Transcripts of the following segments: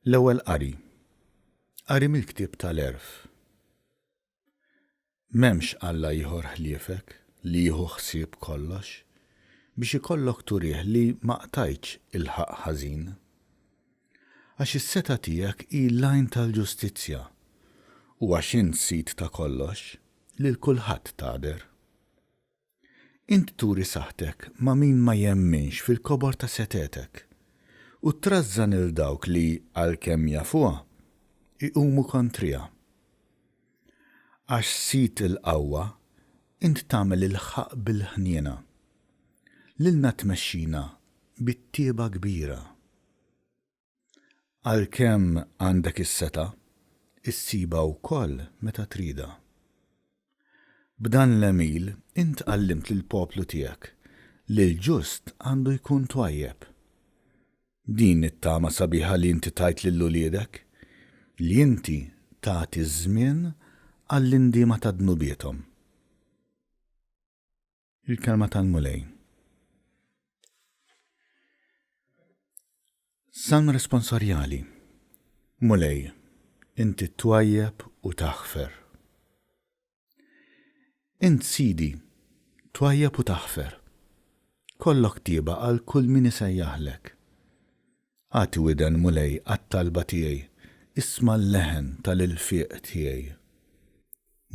L-Ewwel Qari. Qari mill-Ktieb tal-Għerf. M'hemmx Alla ieħor ħliefek li jieħu ħsieb kollox, biex ikollok turih li ma qtajtx il-ħaqq ħażin. Għax is-setgħa tiegħek hi l-għajn tal-ġustizzja, u għax int sid ta' kollox, lil kulħadd tagħder. Int turi saħħtek ma' min ma jemminx fil-kobor ta' setgħetek, u trażżan 'il dawk li, għalkemm jafuha, iqumu kontriha. Għax Sid il-qawwa, int tagħmel il-ħaqq bil-ħniena. Lilna tmexxina bit-tjieba kbira. Għalkemm għandek is-setgħa, issibha wkoll meta tridha. B'dan l-għemil int għallimt lill-poplu tiegħek li l-ġust għandu jkun twajjeb. Din it-tama sabiħa li inti tajt lil uliedek, li inti tagħti ż-żmien għall-indiema ta' dnubiethom. Il-Kelma tal-Mulej. Salm responsorjali. Mulej, inti twajjeb u taħfer. Int Sidi, twajjeb u taħfer. Kollok tieba għal kull min isejjaħlek. Agħti widen, Mulej, għat-talba tiegħi, isma' l-leħen tal-ilfiq tiegħi.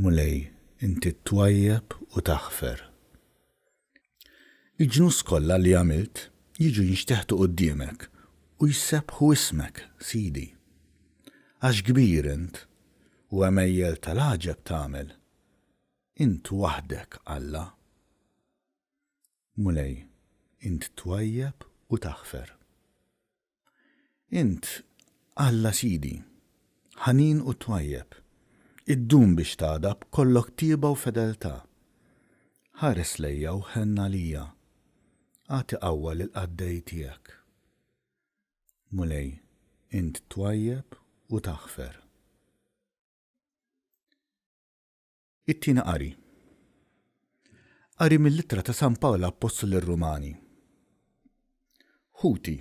Mulej, inti twajjeb u taħfer. Il-ġnus kollha li għamilt jiġu jinxteħtu quddiemek u jsebbħu ismek, Sidi. Għax kbir int, u għemejjel tal-għaġeb tagħmel. Int waħdek Alla. Mulej, int twajjeb u taħfer. Int, Alla Sidi, ħanin u twajjeb, iddum biex tagħdab, kollok tjieba u fedeltà. Ħares lejja u ħenn għalija. Agħti qawwa lill-qaddej tiegħek. Mulej, int twajjeb u taħfer. It-Tieni Qari. Qari mill-Ittra ta' San Pawl Appostlu lir-Rumani. Ħuti,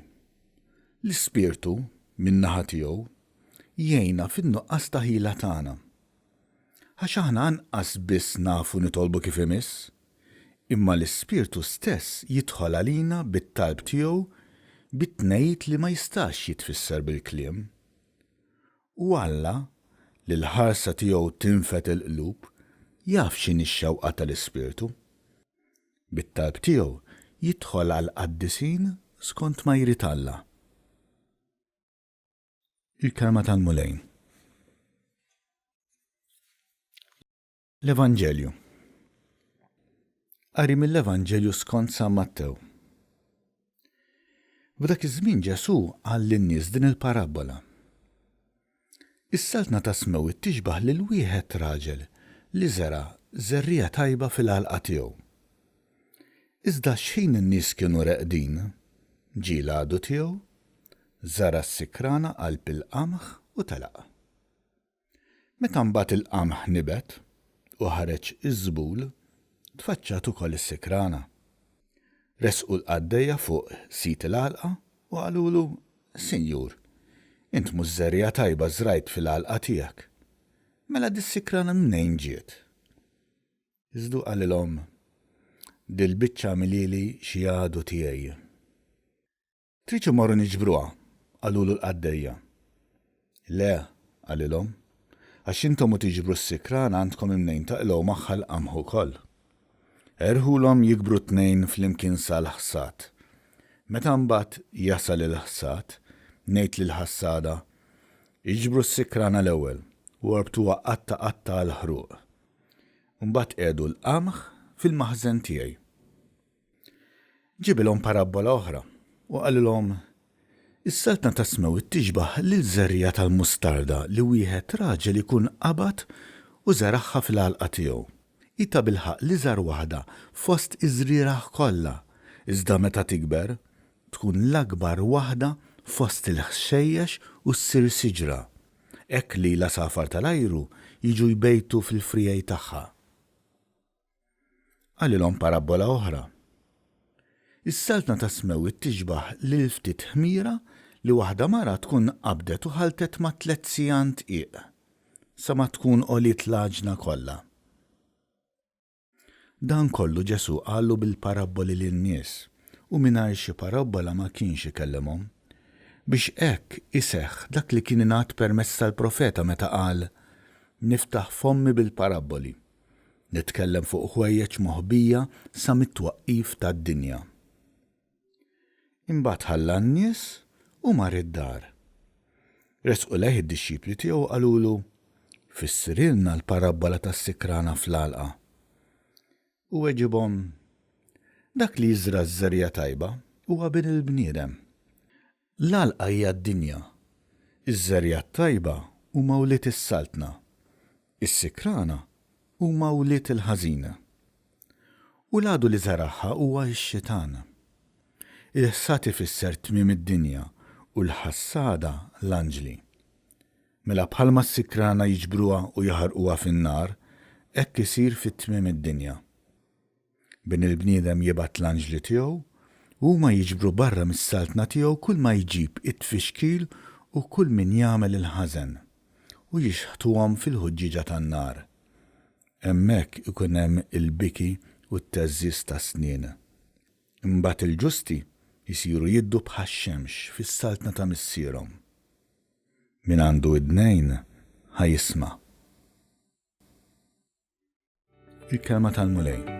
l-Ispirtu, min-naħa tiegħu, jgħinna fin-nuqqas ta' ħila tagħna. Għax aħna anqas biss nafu nitolbu kif imiss, imma l-Ispirtu stess jidħol għalina bit-talb tiegħu bi tnehid li ma jistax jitfisser bil-kliem. U Alla, li l-ħarsa tiegħu tinfed il-qlub, jaf x'inhi x-xewqa tal-Ispirtu. Bit-talb tiegħu jidħol għall-qaddisin skont ma jrid Alla. Il-Kelma tal-Mulej. L-Evanġelju. Qari mill-Evanġelju skont San Mattew. F'dak iż-żmien Ġesù qal lin-nies din il-parabbola. Is-saltna tas-smewwiet tixbah lil wieħed raġel li żera' żerriegħa tajba fil-għalqa tiegħu. Iżda x'ħin in-nies kienu reqdin, ġie l-għadu tiegħu, żara' s-sikrana qalb il-qamħ u telaq. Meta mbagħad il-qamħ nibet u ħareġ iż-żbul, tfaċċat ukoll is-sikrana. Resqu l-qaddejja fuq sid il-għalqa u qalulu, 'Sinjur, int mhux żerriegħa tajba żrajt fil-għalqa tiegħek. Mela dis-sikrana mnejn ġiet? Iżda hu qalilhom, Dil-biċċa għamilhieli xi għadu tiegħi. Tridx immorru niġbruha? qalulu l-qaddejja. Le, qalilhom, għax intom u tiġbru s-sikrana għandkom imnejn taqilgħu magħha l-qamħ ukoll. Erħulhom jikbru t-tnejn flimkien sal-ħsad. Meta mbagħad jasal il-ħsad, ngħid lill-ħassada, 'Iġbru s-sikrana l-ewwel u orbtuha qatta' qatta' għall-ħruq. Mbagħad qiegħdu l-qamħ fil-maħżen tiegħi. Ġibilhom parabbola oħra u qalilhom, Is-Saltna tas-Smewwiet tixbah lil żerriegħa tal-mustarda li wieħed raġel ikun qabad u żeragħha fil-għalqa tiegħu. Hi tabilħaqq l-iżgħar waħda fost iż-żrieragħ kollha, iżda meta tikber, tkun l-akbar waħda fost il-ħxejjex u ssir siġra, hekk li l-għasafar tal-ajru jiġu jbejtu fil-friegħi tagħha. Qalilhom parabbola oħra. Is-Saltna tas-Smewwiet tixbah lil ftit ħmira li waħda mara tkun qabdet u ħaltet ma' tlett sigħan dqiq, sa ma tkun għoliet l-għaġna kollha. Dan kollu Ġesù qalu bil-parabboli lin-nies, u mingħajr xi parabbola ma kienx ikellimhom, biex hekk iseħħ dak li kien ingħad permezz tal-profeta meta qal, Niftaħ fommi bil-parabboli, nitkellem fuq ħwejjeġ moħbija sa mit-twaqqif tad-dinja. Imbagħad ħalla n-nies u mar id-dar. Resqu lejh id-dixxipli tiegħu u qalulu, Fissrilna l-parabbola tas-sikrana fl-għalqa. U weġibhom, Dak li jiżra' ż-żerriegħa tajba huwa Bin il-bniedem. L-għalqa hija d-dinja. Iż-żerriegħa t-tajba huma wlied is-Saltna. Is-sikrana huma wlied il-Ħażin. U l-għadu li żaragħha huwa x-Xitan. Il-ħsad ifisser tmiem id-dinja u l-ħassada l-anġli. Mela bħalma s-sikrana jiġbruha u jaħarquha fin-nar, hekk isir fi tmiem id-dinja. Bin il-bniedem jibgħat l-anġli tiegħu, u huma jiġbru barra mis-saltna tiegħu kulma jġib it-tfixkil u kull min jagħmel il-ħażen, u jixħtuhom fil-ħuġġieġa tan-nar. Hemmhekk ikun hemm il-biki u t-theżżiż tas-snien. Imbagħad il-ġusti jsiru jiddu bħax-xemx fis-saltna ta' Missierhom. Min għandu idnejn, ħa jisma'. Il-Kelma tal-Mulej.